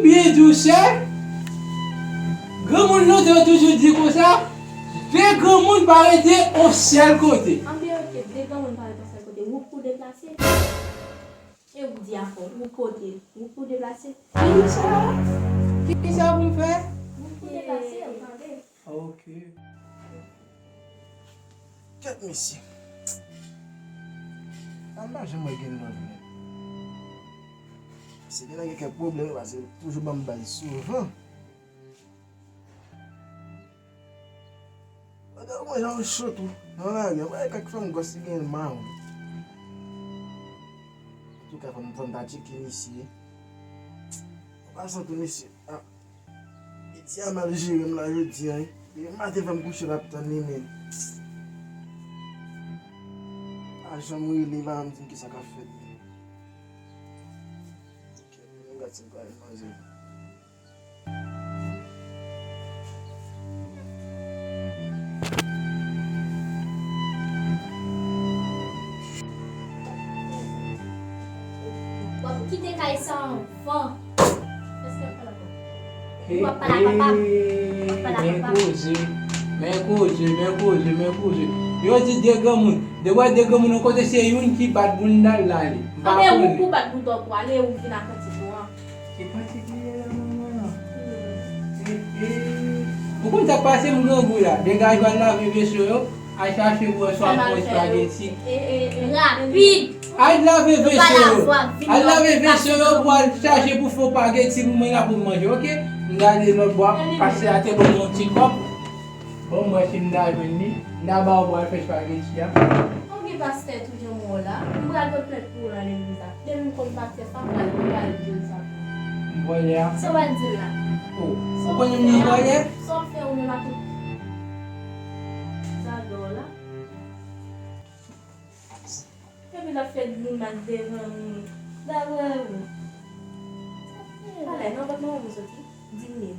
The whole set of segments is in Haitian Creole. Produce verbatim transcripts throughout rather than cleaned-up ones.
Byen di w, sè. Granmoun lontan yo toujou di konsa, de granmoun pa rete yon sèl kote. Anben, oke, de granmoun pa rete yon sèl kote. Ou pou deplase. E ou di afè w, ou pote, ou pou deplase. Kisa? Kisa pou m fè? Ou pou deplase, ou tande. Ok. Kèt mesye. Sa m pa janm wè gen lòt menm. Se genlè gen kèk pwoblèm, paske l toujou ban m bal souvan. Pandan w manje yon cho tou nan lari a, bay kèk fanm gwòs li gen mawon. Antouka, fò m, fò m ta tcheke misye. An pasan tou, mesye, a, Eti a mal jere m la jodi a, wi. Depi maten fè m kouche l ap tann li, men pa janm rele, pa janm di m kisa k ap fèt. Kèt, mwen gad si m ka jwenn manzè. W ap kite kay sa anvan. Èske w ap pale ak papa? W ap pale ak papa? Men koze, men koze, men koze, men koze. Yo di de granmoun. Depi w wè de granmoun yon kote, se youn ki bat bounda l, l ale. M pa konnen. Anben, ou pou bat bounda w pou ale, ou vin ak anti pou an. Se patikilye la, manman. Ou konn sa k pase, m grangou la. Degaje w, al lave veso yo, al chache pou wè si w ap fè espageti. Rapid! Al lave veso yo. Al lave veso yo pou al chache pou fè espageti pou mwen la pou m manje, oke? M gade lòt bò, pastè a te ban m yon ti kòb. Bon, m wè si m ta jwenn li, m ta ba w pou al fè espageti a. Ou gen pastè tou jan w wè w la. M pral pote plent pou ou nan legliz la. Depi m konn pastè sa, m pral, m pral di l sa tou. M vòlè a. Sa w pral di l la? Oh, ou konnen m nan vòlè? Sa w fè ou menm ak tout zadò w la? Epi l ap fè grimas devan moun. Dayè, wi. Alè, nan vant manman m ou soti? Di m byen.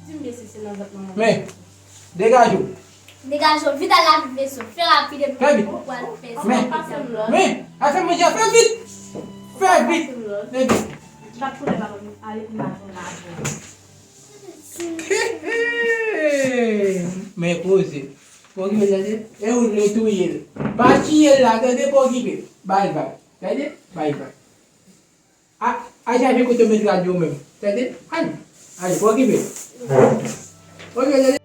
Di m byen si se nan vant manman m ou soti. Men, degaje w. Degaje w, vit al lave veso. Fè rapid epi ou pral fè sa. Men, men, al fè manje a, fè vit. Fè vit. Fè vit. M t ap tounen papa m ale pou m al fè lave. Men koze. Pòkipe, tande? E ou vle touye l. Pa tiye l la, tande, pòkipe. Bay vag. Tande? Bay vag. A, a chache kote w met rad yo menm. Tande? Al. Al, pòkipe. Pòkipe, tande?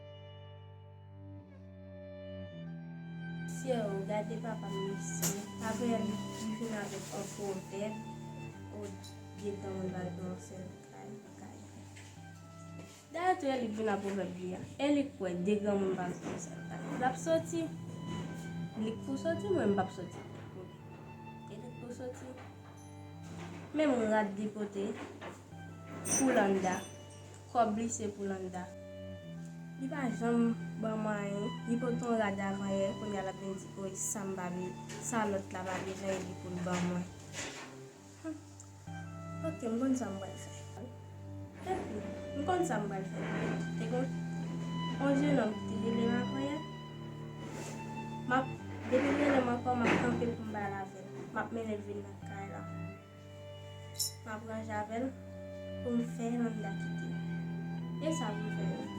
Mesye, ou gade papa m mesye. Apre li, li vin avèk yon pwovèb, ou di de granmoun pa rete yon sèl kay, kay. Dayè tou, e li k vin ak pwovèb li a. E li k kwè de granmoun pa rete yon sèl kay. L ap soti. Li k pou soti, mwen m p ap soti. E li k pou soti. Menm rad li pote pou Landa. Kòb li se pou Landa. Li pa janm ban mwen anyen. Li pote yon rad avan yè, kounye a l ap vin di, oy, sa m pa be-, sa lòt la pa bezwen, e li pou l ban mwen. Oke, m konn sa m pral fè. Epi, m konn sa m pral fè. Te gen yon jenòm ki te rele m avan yè. M ap, depi l rele m ankò, m ap kanpe pou m pale avè l. M ap mennen l vin nan kay la. M ap ranje avè l pou m fè Landa kite m. E sa pou m fè menm?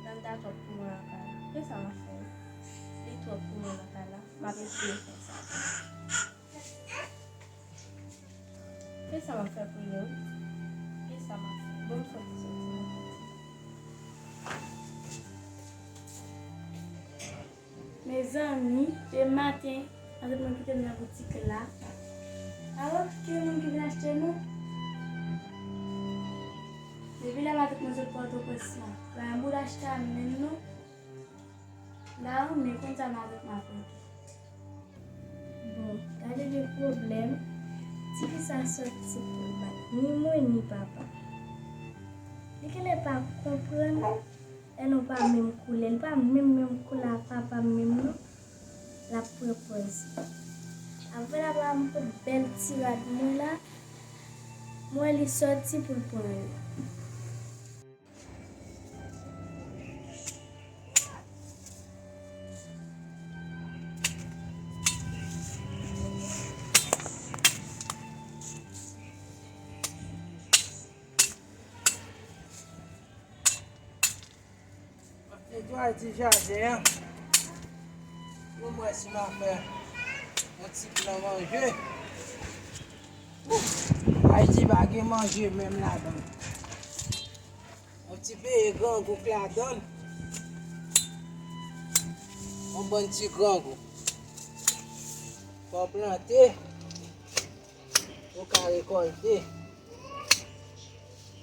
Landa twòp pou mwen nan kay la. E sa m ap fè? Li twòp pou mwen nan kay la. M ap eseye fè sa. E sa m ap fè pou li, wi? E sa m ap fè? Bon, m sòti soti nan kay. Mezanmi, e maten, matant mwen kite m nan boutik la. Alò, ki moun ki vin achte nou? Depi lè matant mwen sot Pòtoprens la, pa gen bout achte a menm non. M ta renmen konn sa matant mwen ap regle. Bon, gade de pwoblèm. Tifi sa sòti pou l bat ni mwen ni papa. Li genlè pa konprann. Lè nou pa menm koulè, li pa menm, menm koulè ak papa m menm non. L ap pran pòz. Apre l ap la, m pot bèl ti rad mwen la. M wè li sòti pou l pran yo. Pati jaden an. Pou m wè si m a fè yon ti plan manje. Ayiti pa gen manje menm ladan. Yon ti peye grangou k ladan. Yon bon ti grangou. Fò w plante. Ou ka rekòlte.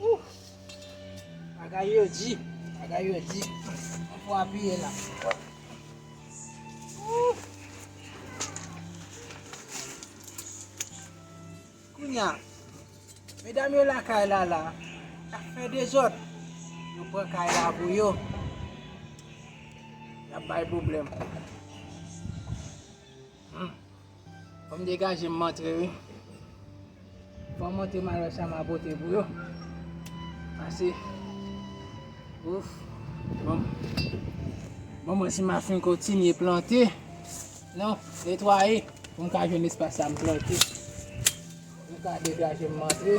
Ouh! Bagay yo di, bagay yo di. Ann fò apiye la. Ouh! Kounye a, medam yo lakay la la, y ap fè dezòd. Yo pran kay la pou yo. Y ap bay pwoblèm. Hmm. Fò m degaje m antre wi. Fò m antre m al wè sa m a pote pou yo. Pase. Ouf. Bon. Bon, mwen si m a fin kontinye plante. Non, netwaye. Pou m ka jwenn espas sa m plante. M ka degaje m antre.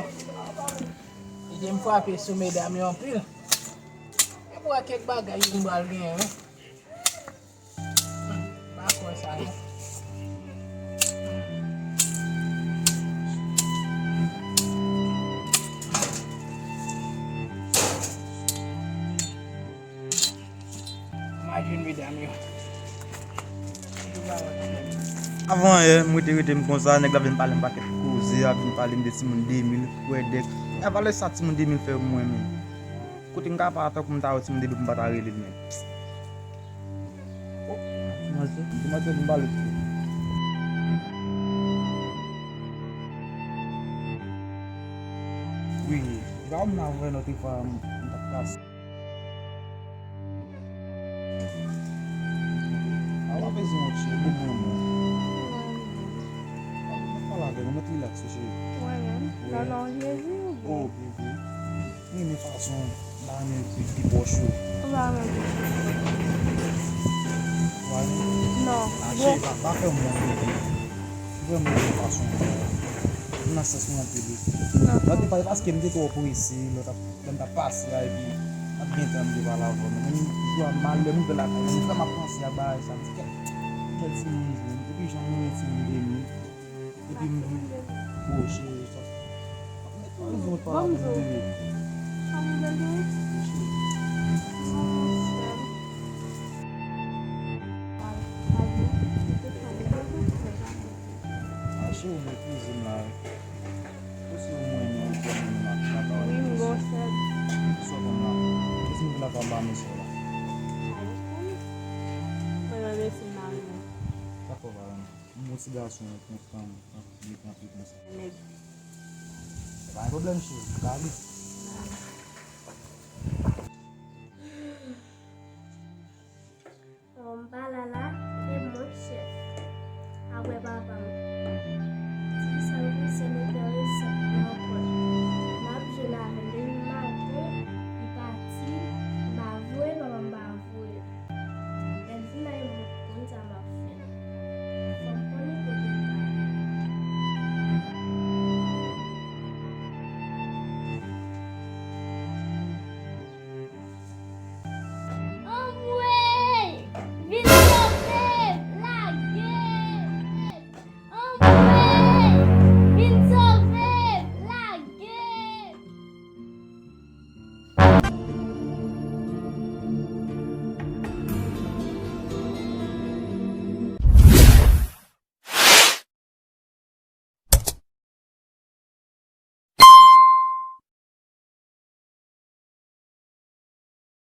Kite m frape sou medam yo anpil. E pou wè kèk bagay yo m pral genyen wi. Pa kwè sa non. Imajine medam yo. Avan yè, m rete rete m konsa, nèg la vin pale m pakèt koze, ap vin pale m de timoun de mil, kwè dèk. E valè sa timoun de mil fè pou mwen menm. Kote m ka pa tankou m ta wè timoun de mil pou m pa ta rele l menm. Oh, demwazèl, demwazèl m pale tou. Wi, e pa ou m nan vre lòt fwa m t ap pase. A w ap bezwen yon ti bobo mwen. Mwen pale avè w, mwen mèt rilaks wi cheri. Mwen menm, nan non Jezi ou byen? Oh, bebe. M renmen fason w ba mwen de pwòch ou. Ou ba mwen de pwòch. Ou ba mwen? Non. A cheri, pa, pa fè m wont bebe. Vrèman renmen fason w ba m nan sans mwen anpil wi. Lòt fwa se paske m te twò prese, lè w t ap, lè m t ap pase a, epi m ap gen tan m te pale avè w. Men jou a malè m rive lakay la, m vrèman panse a bagay sa, m di kèt, kèt timoun jwenn, epi jan m renmen timoun de mil, epi m di, o cheri, sa, m met yon rezon pale avè m bebe. Wi cheri. A cheri, ou meprize m la wi. Ou si ou mwen menm ou pran mwen nan kaka. Wi, m gon sèl. Sa w konn la. Kisa m vin la pa ba mesye la? Mwen menm mesye m mari mwen. Dakò, pa yon. M bon ti gason, yon fanm, yon fanm, yon fanm konsa. Nèg. Se pa yon pwoblèm, cheri. M ka ale.